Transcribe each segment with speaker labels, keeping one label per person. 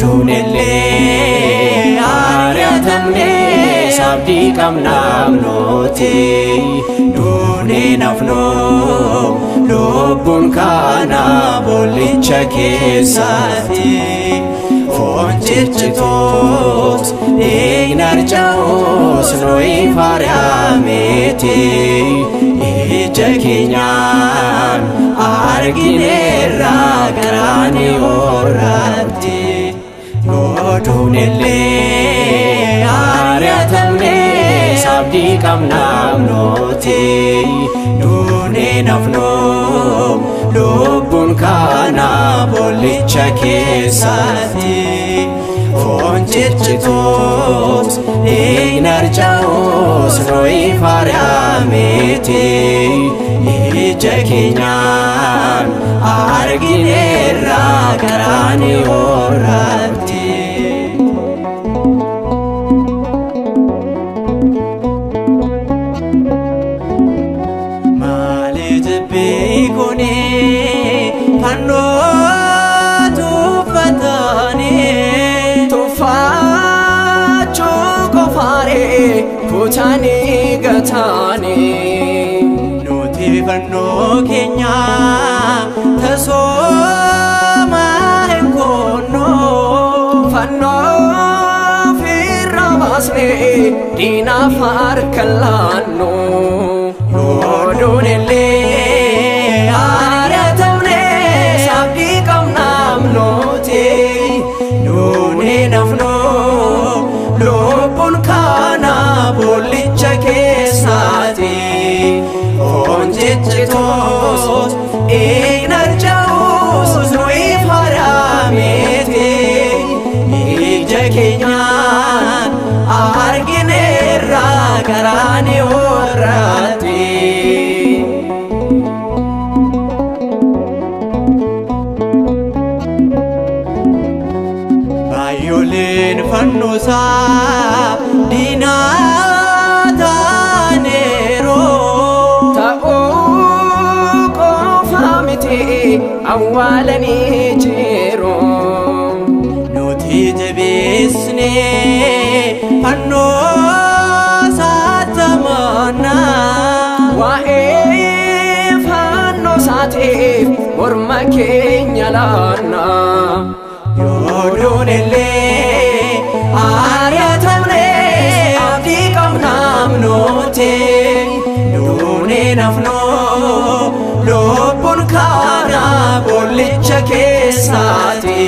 Speaker 1: Duunellee ari'atamne abdii qabnaam nuti duunee nafnu lubbuun kana boollicha keessatti foon ciccituus dhiigni harca'us nuyi fari'ameeti ija keenyaan argineerra qaraani'oo irratti. Yoo duunellee ari'atamne abdii qabnaam nuti duunee nafnu lubbuun kana boollicha keessatti foon ciccituus dhiigni harca'us nuyi fari'ameeti ija keenyaan argineerra qaraani'oo irratti. Maali jibbii kuni fannoo tuffatanii
Speaker 2: Tuffachuu qofaaree kutanii gataanii.
Speaker 1: Nuti fannoo keenya tasooma hin goonnu.
Speaker 2: Fannoo ofirraa baasnee diinaaf harka laannu. Yoo duunellee ari'atamne abdii qabnaam nuti
Speaker 1: Duunee nafnu lubbuun kana boollicha keessaati. Foon ciccituus dhiigni harca'us nuyi fari'ameeti. Ija keenyaan argineerra qaraani'oo irratti. Baay'oleen fannoosaa diinaa taaneeroo.
Speaker 2: Ta'uu qofa miti awwaalanii jiru.
Speaker 1: Nuti jabeessnee fannoo saatamannaa.
Speaker 2: Waa'ee fannoo isaatiif morma keenya laanna.
Speaker 1: Yoo duunellee ari'atamne abdii qabnaam nuti duunee nafnu lubbuun kana boollicha keessaati.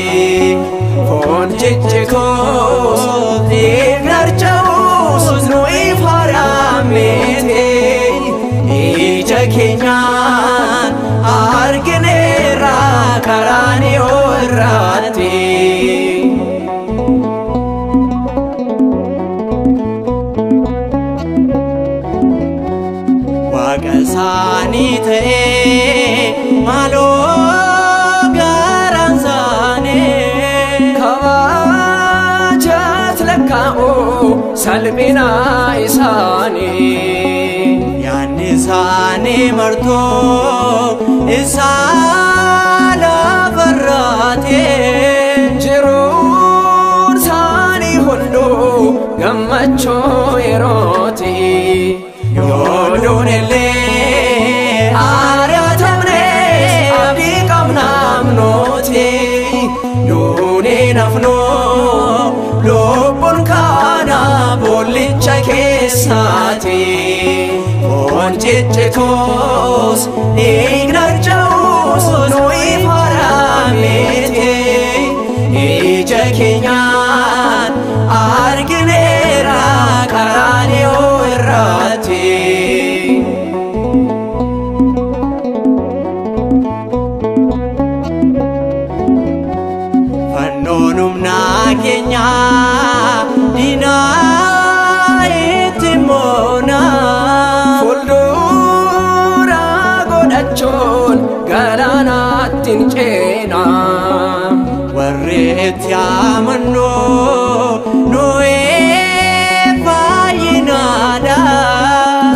Speaker 1: Foon ciccituus dhiigni harca'us nuyi fari'ameeti ija keenyaan argineerra qaraani'oo irratti. Waaqa isaanii ta'ee maaloo garaan isaanii.
Speaker 2: Kabajat lakkaa'u salphina isaanii.
Speaker 1: Yaanni isaanii martuu isaa lafarraati.
Speaker 2: Jiruun isaanii hunduu gammachuu yerooti.
Speaker 1: Yoo duunellee ari'atamne abdii qabnaam nuti duunee nafnu lubbuun kana boollicha keessaati. Foon ciccituus dhiigni harca'us nuyi fari'ameeti ija keenyaan argineerra qaraani'oo irratti. Fannoon humna keenya diinaa itti moona.
Speaker 2: Fuuldura godhachuun galaanaatti hin ceena.
Speaker 1: Warri itti amannu nuyi baay'inaadha.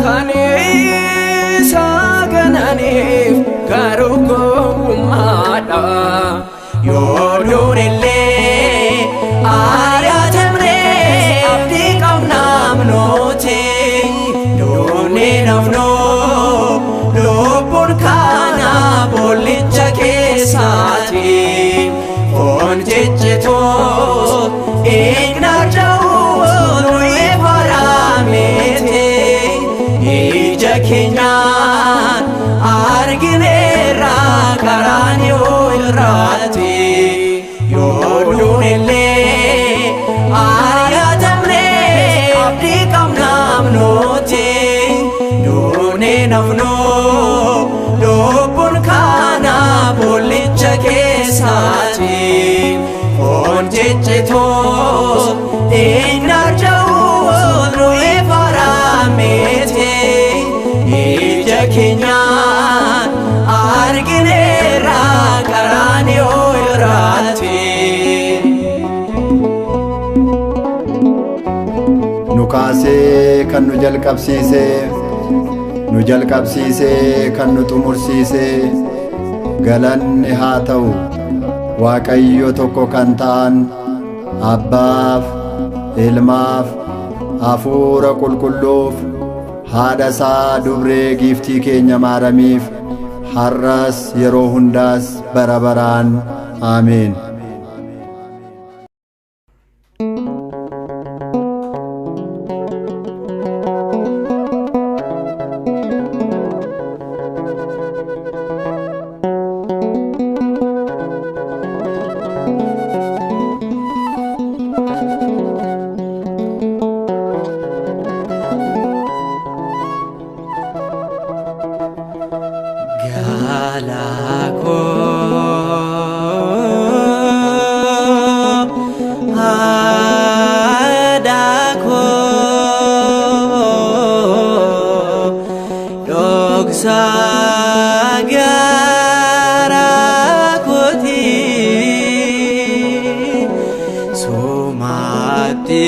Speaker 2: Kan isa gananiif garuu gowwummaadha.
Speaker 1: Yoo duunellee nafnu lubbuun kana boollicha keessaati foon ciccituu ignarja'uu nuyi farameeti ija keenyaan argineerra qaraanioo irraati yoo duunellee ari'atamne abdii qabnaam nuti duune nafnu lubbuun kana boollicha keessaati foon ciccituu ignarja'uu nuyi farameeti ija keenyaan argineerra qaraanioo irraati.
Speaker 3: Nu kaasee kan nu jalqabsiisee, nu jalqabsiisee kan nu xumursiisee, galanni haa ta'u Waaqayyo tokko kan ta'an Abbaaf, Ilmaaf, Hafuura Qulqulluuf, haadha isaa dubree giiftii keenya Maaramiif, har'as yeroo hundaas bara baraan. Aameen.
Speaker 1: Galakoo haadhakoo dhoksaa garaa kootii sumaatti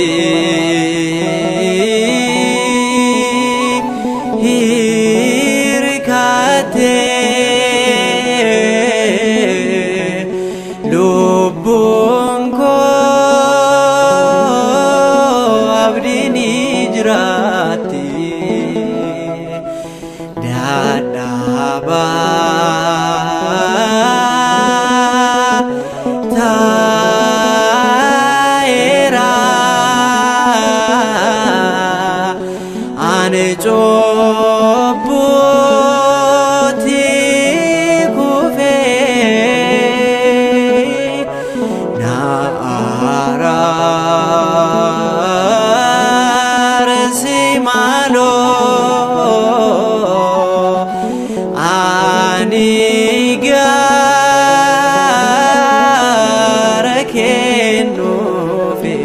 Speaker 1: hirkattee lubbuun koo abdiin jiraatti dadhabaa taa'eera ani cubbuutti kufee na araarsi maaloo ani gara kennuufi.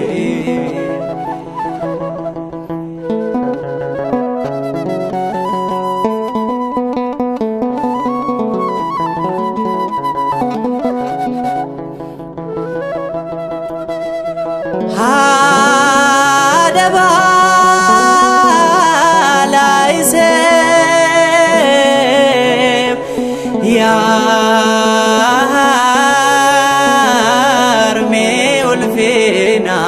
Speaker 1: Haadha baala isee yaarmee ulfina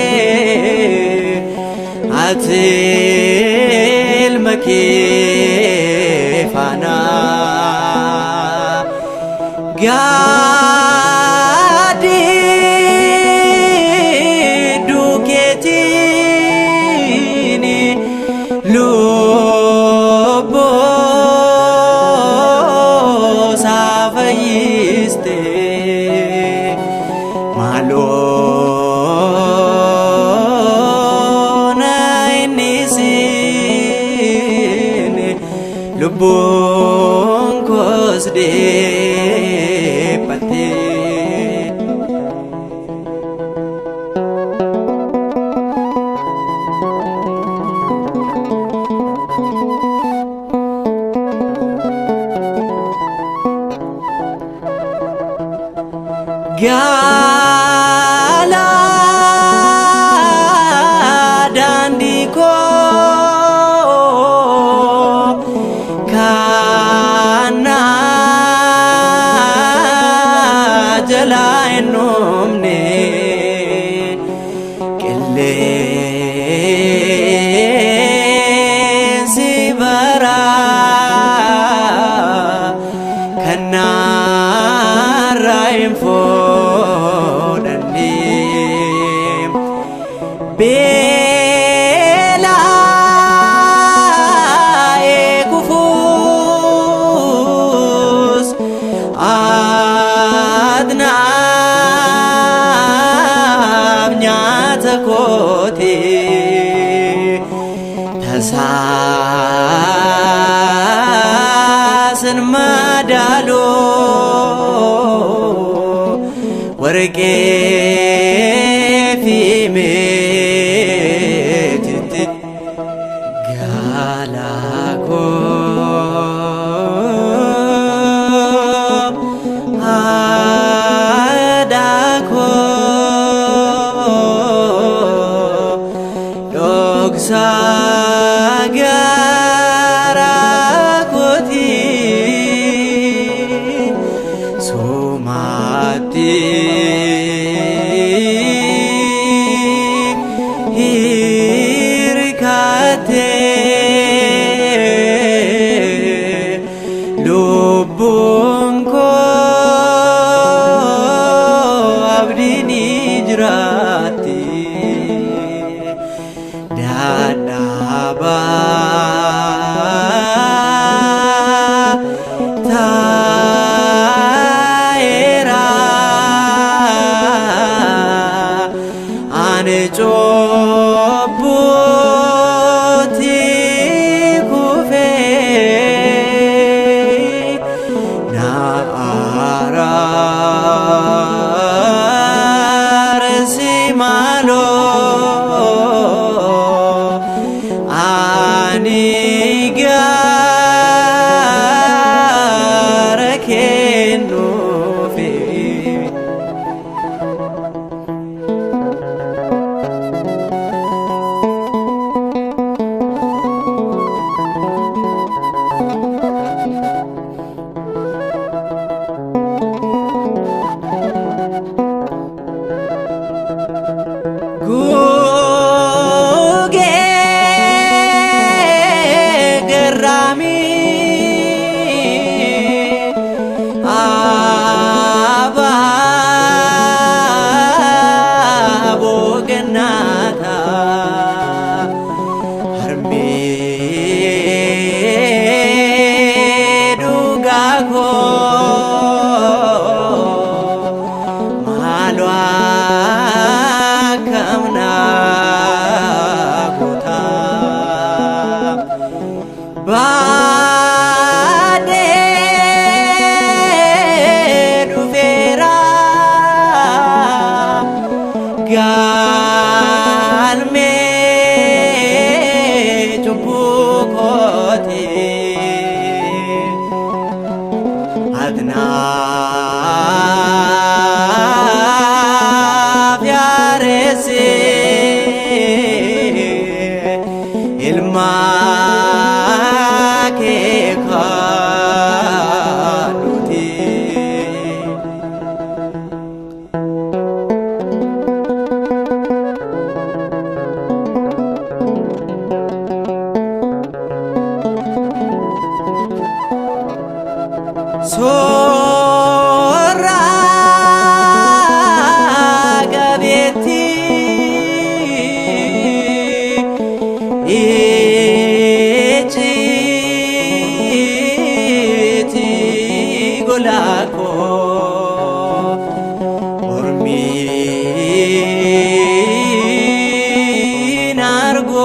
Speaker 1: kanaararsitee ati ilma kee faana gaaddidduu keetiin lubbuu isaa fayyiste maaloo na innisin lubbuun koos deebbatte. Gaala daandii koo kana jalaa hin Tasaasin madaaloo warqee fi meetitti galaa koo aadaa koo dhoksaa garaa kootii somaatti hirkattee lubbuun koo abdiin jiraatti dadhabaa taa'eera ani cubbuutti kufee na araarsi maaloo ani gara kennuufi. Gugee garraamii abaaboo gannaataa harmee dhugaa koo maaloo akkam naa gootaa baadhee dhufeera galmee cubbuu kootii Atnaaf yaaressi ilma kee kaadhuti. Soorra qabeetti icciitii golaa koo ormiin argoo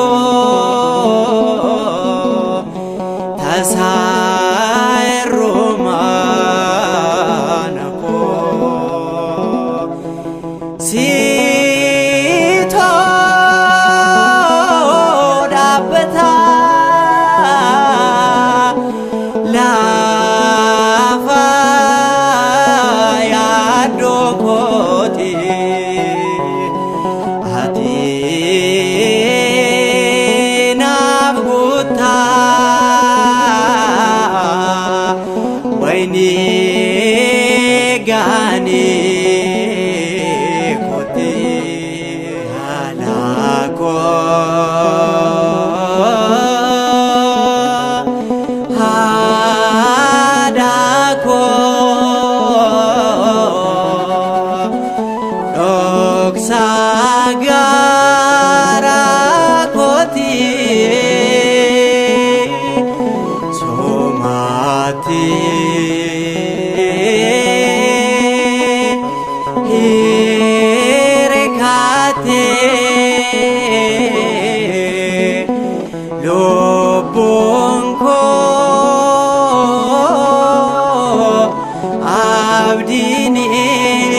Speaker 1: tasaa erromaa. Lubbuun koo abdiin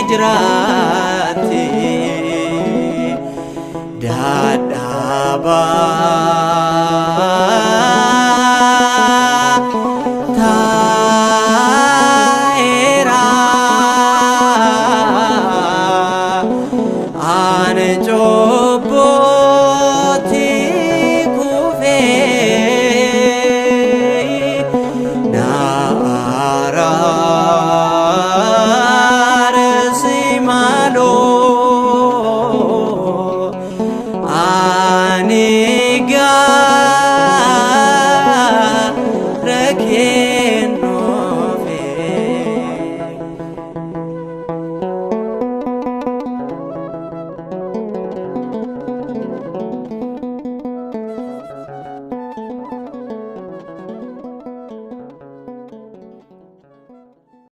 Speaker 1: jiraatti. Dadhabaa.